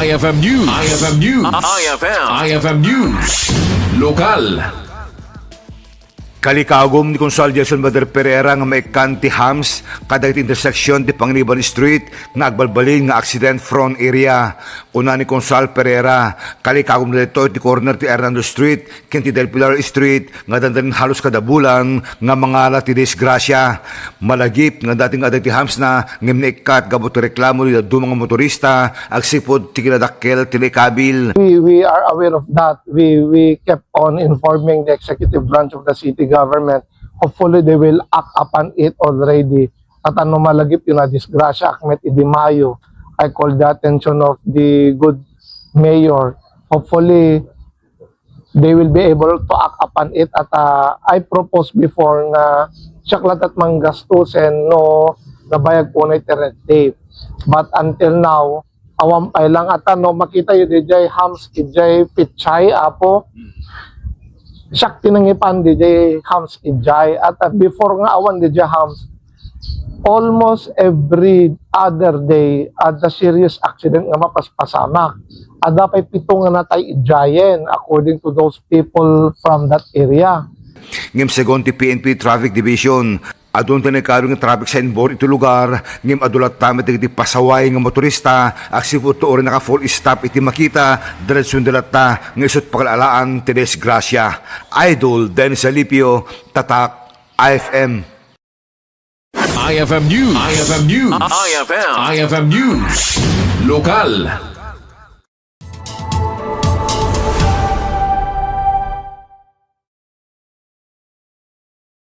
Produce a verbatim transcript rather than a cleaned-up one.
I F M News. I F M News. I F M. I F M News. Lokal. Kalikagum ni Konsehal Jason Bader Pereira nga maikkan ti humps kadagiti intersection ti Panganiban Street nga agbalbalin nga accident-prone area. Kuna ni Konsehal Pereira, kalikagum daytoy ti corner ti Hernando Street ken ti Del Pilar Street nga dandanin halos kada bulan nga mangala ti disgrasya. Malagip nga dati nga adda ti humps na ngem naikkat gapu ti reklamo ti dadduma nga motorista agsipud ti kinadakkel ti naikabil. We, we are aware of that. We, we kept on informing the executive branch of the city government. Hopefully, they will act upon it already. At ano malagip yun na disgrasya, akmet idi Mayo. I call the attention of the good mayor. Hopefully, they will be able to act upon it. At uh, I proposed before nga siak latta ti manggastusen no nabayag unay ti red tape. But until now, awan pay lang. At ano, makita yu dijay humps, dijay pichay, apo. Siak ti nangipan dijay humps, dijay. At uh, before nga awan dijay humps, almost every other day, adda serious accident nga mapaspasamak. Adda pay pito nga natay idiayen, according to those people from that area. Ngem segun ti P N P Traffic Division, adun ti naikabil nga traffic signboard iti lugar, ngem adu latta met dagiti pasaway nga motorista, agsipud ti uray naka full stop iti makita, diretso da latta nga isut' paglalaan ti disgrasya. Idol Dennis Alipio, Tatak, I F M. I F M News. I F M News. I F M. I F M News. Lokal.